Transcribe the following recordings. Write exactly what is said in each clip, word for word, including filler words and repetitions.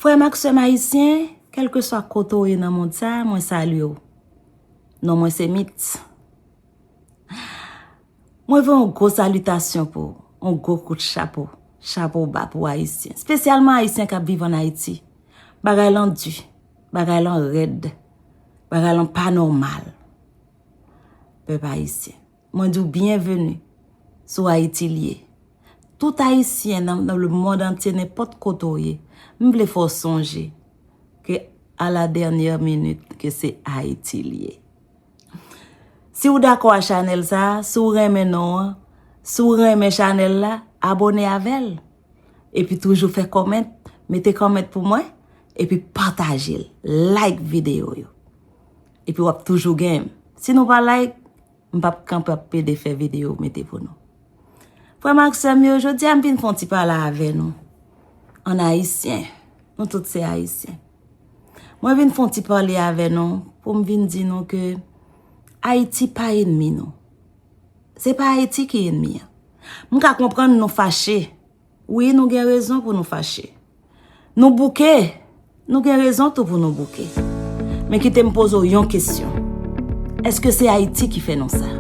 Frè m ak sè m ayisyen, kèlkeswa kote w ye nan mond sa, mwen salye w. Non mwen se Mitz. Mwen voye yon gwo salitasyon pou ou, yon gwo kout chapo. Chapo ba pou Ayisyen, espesyalman Ayisyen k ap viv ann Ayiti. Bagay lan di, bagay lan rèd, bagay lan pa nòmal. Pèp ayisyen, mwen di w byenveni sou Ayiti L ye. Tout Ayisyen nan, nan lemonn antye, nenpòt kote w ye, m vle fè w sonje ke à la dernière minute ke se Ayiti L ye. Si w dakò a chanèl sa, si w renmen non an, si w renmen chanèl la, abòne avè l. Epi toujou fè kòmant, mete kòmant pou mwen, epi pataje l, like videyo yo. Epi w ap toujou gen m. Si nou pa like, m p ap kanpe ap pede fè videyo mete pou nou. Frè m ak sè m yo, jodi a m vin fè yon ti pale avè nou. Ann ayisyen, nou tout se ayisyen. Mwen vin fè yon ti pale avè nou pou m vin di nou ke Ayiti pa enmi nou. Se pa Ayiti ki enmi an. M ka konprann nou fache. Wi, nou gen rezon pou nou fache. Nou bouke. Nou gen rezon tou pou nou bouke. Men kite m poze w yon kesyon. Èske se Ayiti ki fè nou sa?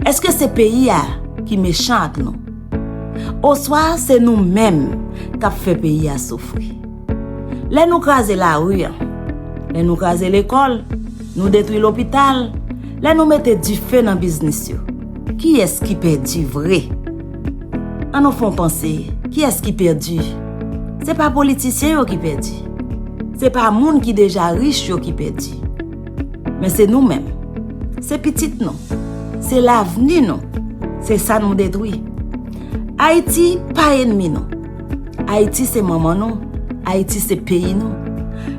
Èske se peyi a ki mechan ak nou? Oswa se nou menm k ap fè peyi a soufri? Lè nou kraze lari an, lè nou kraze lekòl, nou detwi lopital, lè nou mete dife nan biznis yo, kiyès ki pèdi vre? Ann nou fè yon panse, kiyès ki pèdi? Se pa politisyen yo ki pèdi. Se pa moun ki deja rich yo ki pèdi. Men se nou menm. Se pitit nou. Se lavni nou. Se sa nou detwi. Ayiti pa enmi nou. Ayiti se manman nou. Ayiti se peyi nou.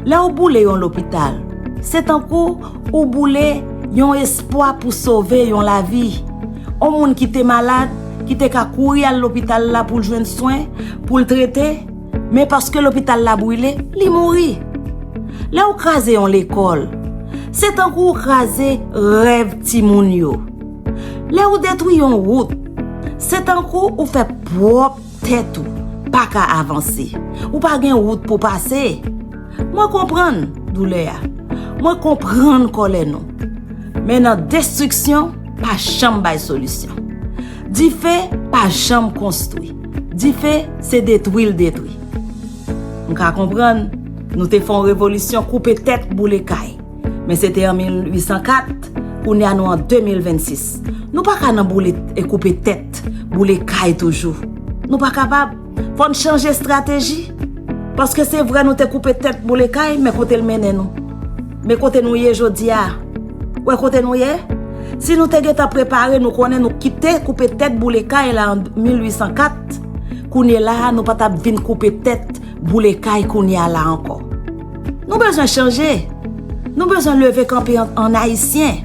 Lè w boule yon lopital, se tankou ou boule yon espwa pou sove yon lavi. Yon moun ki te malad, ki te ka kouri al lopital la pou l jwenn swen, pou l trete, men paske lopital la brile, li mouri. Lè w kraze yon lekòl, se tankou w kraze rèv timoun yo. Lè w detwi yon wout, se tankou ou fè pwòp tèt ou pa ka avanse. Ou pa gen wout pou pase. Mwen konprann doulè a. Mwen konprann kòlè nou. Men nan destriksyon, pa janm bay solisyon. Dife pa janm konstwi. Dife se detwi l detwi. M ka konprann, nou te fè yon revolisyon koupe tèt, boule kay. Men se te an mil uit san kat, kounye a nou an de mil vennsis. Nou pa ka nan boule e koupe tèt, boule kay toujou. Nou pa kapab. Fò n chanje estrateji. Paske se vre nou te koupe tèt, boule kay, men kote l mennen nou? Men kote nou ye jodi a? Wè kote nou ye? Si nou te gentan prepare, nou konnen nou kite koupe tèt, boule kay la an mil uit san kat, kounye la a, nou pa t ap vin koupe tèt, boule kay kounye a la ankò. Nou bezwen chanje. Nou bezwen leve kanpe an, an ayisyen.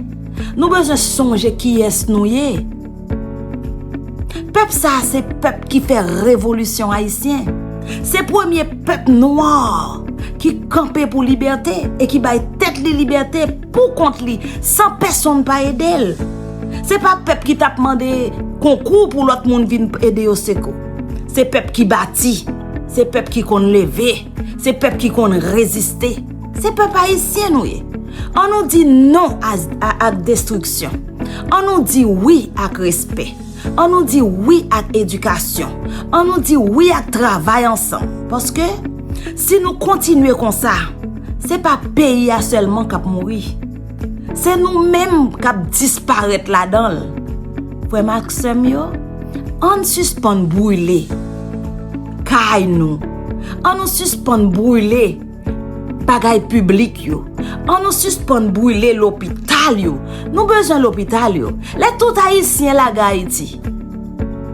Nou bezwen sonje kiyès nou ye. Pèp sa a se pèp ki fè revolisyon ayisyen. Se premye pèp nwa ki kanpe pou libète e ki bay tèt li libète pou kont li, san pèsonn pa ede l. Se pa pèp ki t ap mande konkou pou lòt moun vin ede yo sekou. Se pèp ki bati. Se pèp ki konn leve. Se pèp ki konn reziste. Se pèp ayisyen nou ye. An nou di non a, a, ak destriksyon. An nou di wi ak respè. An nou di wi ak edikasyon. An nou di wi ak travay ansanm. Paske si nou kontinye konsa, se pa peyi a sèlman k ap mouri. Se nou menm k ap disparèt ladan l. Frè m ak sè m yo, ann sispann brile kay nou. Ann nou sispann brile bagay piblik yo. Ann nou sispann brile lopital yo. Nou bezwen lopital yo. Lè tout ayisyen lage Ayiti.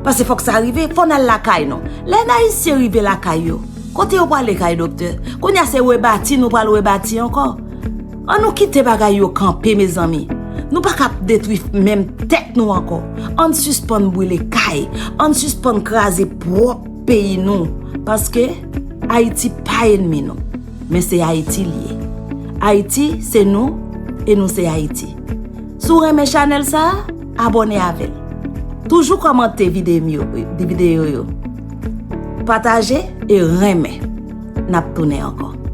Paske fòk sa rive, fò n al lakay nou. Lè n ayisyen rive lakay yo, kote yo prale kay doktè? Kounye a se rebati nou pral rebati ankò. Ann nou kite bagay yo kanpe, mezanmi. Nou pa ka ap detwi menm tèt nou ankò. Ann sispann brile kay. Ann sispann kraze pwòp peyi nou. Paske Ayiti pa enmi nou. Men se Ayiti l ye. Ayiti se nou e nou se Ayiti. Si w renmen chanèl sa a, abòne avè l. Toujou kòmante videyo, videyo yo. Pataje e renmen. n ap tounen ankò.